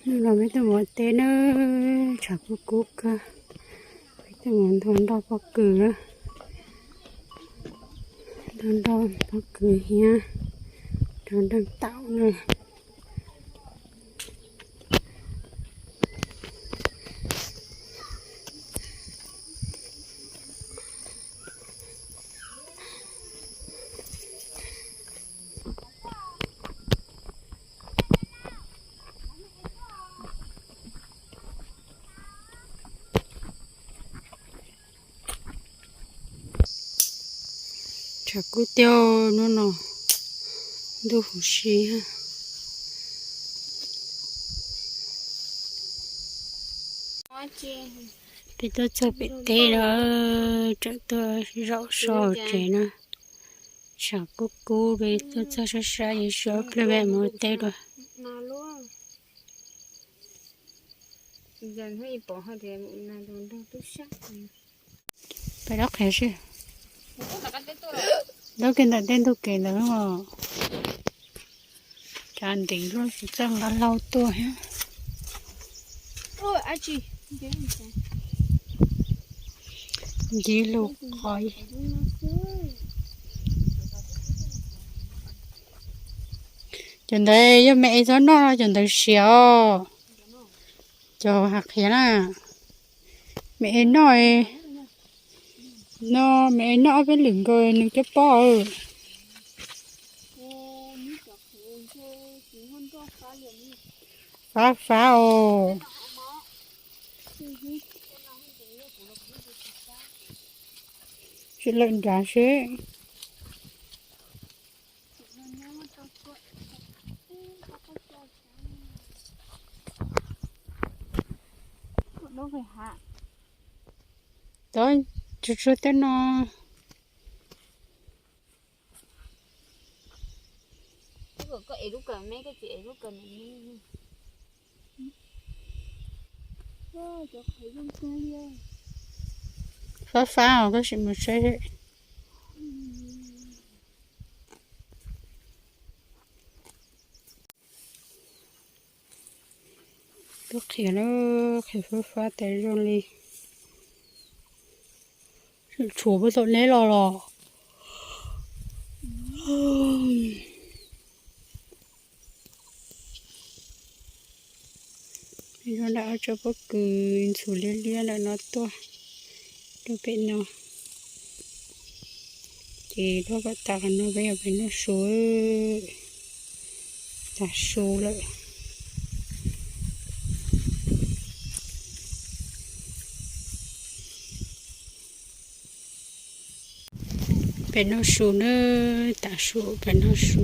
Hnub no peb tuaj mus ua teb na, tshav kub kub kawg. Peb tuaj mus nthua nroj pob kws na, nthua nroj pob kws thiab rau nroj taum na. Tshav kub tiag hnub no, ntuj huv si. Peb tuaj txog pem teb lawm, tseem tuaj zaum so hauv tsev na. Tshav kub kub li, tuaj txog sab sab ces sawv pliag peb mus ua teb dua. Peb dab qhias sib, dab kiag ntawm tej ntug kev ntawd os. Cas ntev luaj tsis txawj nqa hlau tuaj thiab. Ncig lus qhov. Cov ntawd yog me es txhob noj no, cov ntawd siav os. Cov hais qhiav na, me es noj, no me es noj ob peb lwm nkaus nws cov pob. Fab fab os. Tsis lawm nrad seb. Tod, tsuag tsuag tej no. Fab fab os, koj sim mus saib. Twb qhiav na, qhiav fab fab tas zoo li. Tshuav puag tom neb los los. Zoo nram ob tsob pob kws ntxhuv liab liab ntawm no tuaj rau pem no. Ces luag kom tas qhov no peb yuav pem noj su, tas su lawm. Pem noj su na, tas su pem noj su.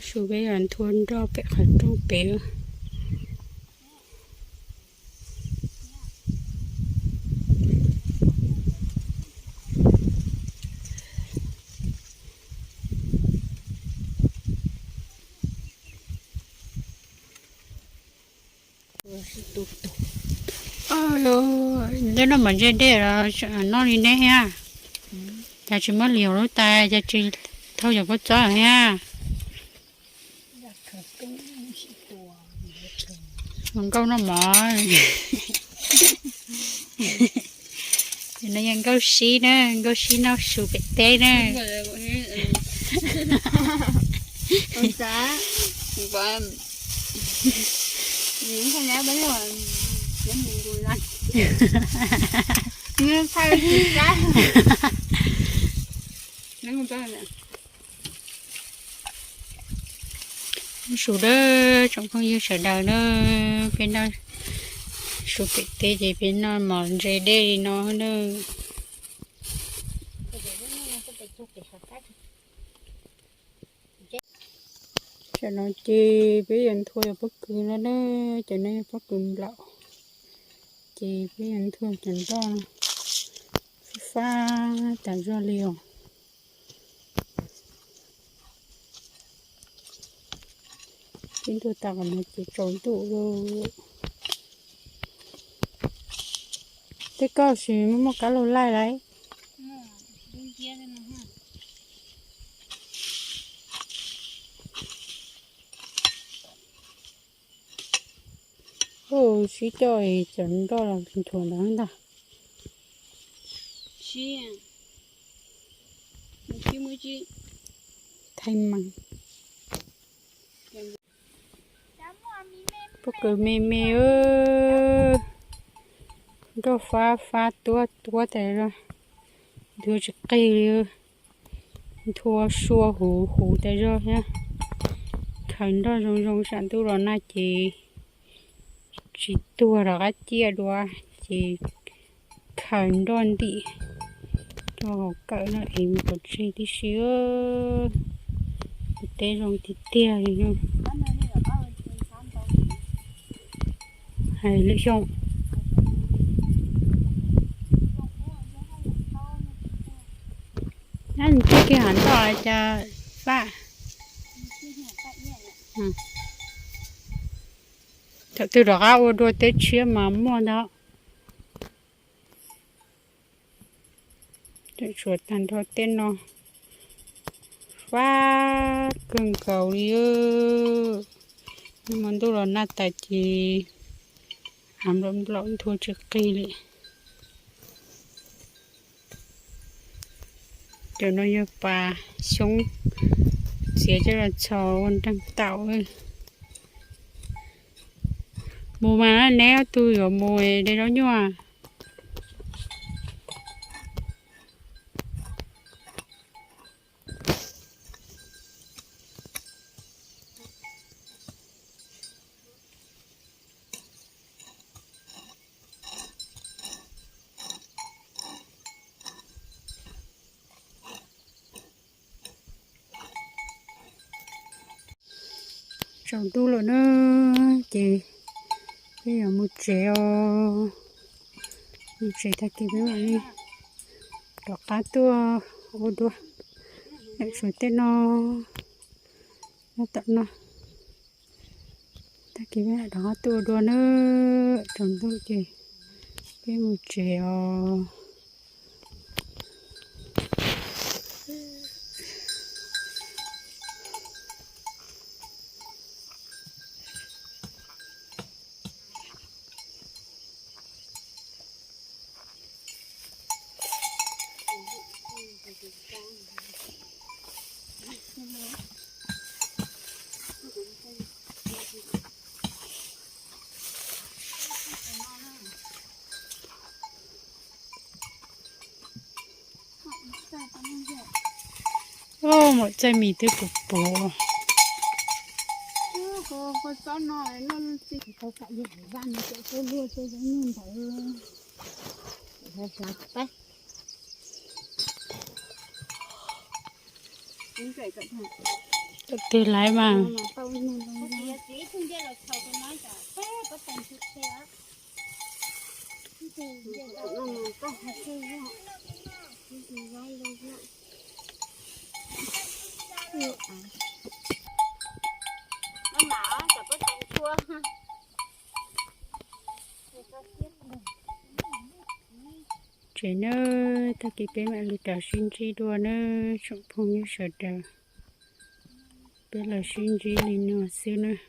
Su peb yuav nthua nroj pem qhov rooj pem. Neb noj mov ntse dej los noj li neb thiab. Cas tsis muab li hauv lub tais, cas tsis thau cov kua txob thiab. Nkauj noj mov. No yog Nkauj Sib na, Nkauj Sib noj su pem teb na. Noj su dawb tsoom phooj ywg sawv daws na, peb noj su pem teb ces peb noj mov ntse dej li no na. Tam no ces peb yuav nthua yog pob kws no na, cov no yog pob kws nplaum, ces peb yuav nthua cov nroj fab fab tas zog li os. Peb nthua tas qhov no ces tsaus ntuj lawm. Tej koj tsis muaj kab laug laij lauj? Sib coj cov nroj los nthuav ntawd ntag. Thaij mas pob kws me me, nroj fab fab tuab tuab tas zog, nthua tsis qig li, nthua sua huv huv tas zog thiab. Khaws nroj zoo zoo, tsam ntuj los nag ces tsis tuag rov qab ciaj dua, ces khaws nroj ntim rau hauv kawm no es mus pov tseg tib si. Teb zoo tiag tiag li. Hais lwm xyoo. Nab, nws tij kiag hav ntoj cas Faj. Thaum twg rov qab ua dua teb tshiab mas muaj ntau. Tseem tshuav tag nrho tej no, fab kawg nkaus li. Hmo ntuj los nag tas ces av nplaum nplaum nthua tsis qig li. Cov no yog pas xyoob txiav coj los txhos ua nreeg taum. Mus mas neb ob tug yuav mus de zaub nyuj. Tsaus ntuj lawm na, ces peb yuav mus tsev os. Mus tsev tag kis peb mam li rov qab tuaj ua dua. Lawm tshuav tej no, nyob tom no. Tag kis peb mam rov qab tuaj ua dua na, tsaus ntuj ces peb mus tsev os. Maum txaij mis twb puv puv. Tig laiv mas. Tsev nawb, tag kis peb mam li rov sib ntsib dua nawb tsoom phooj ywg sawv daws. Peb los sib ntsib li no xwb nawb.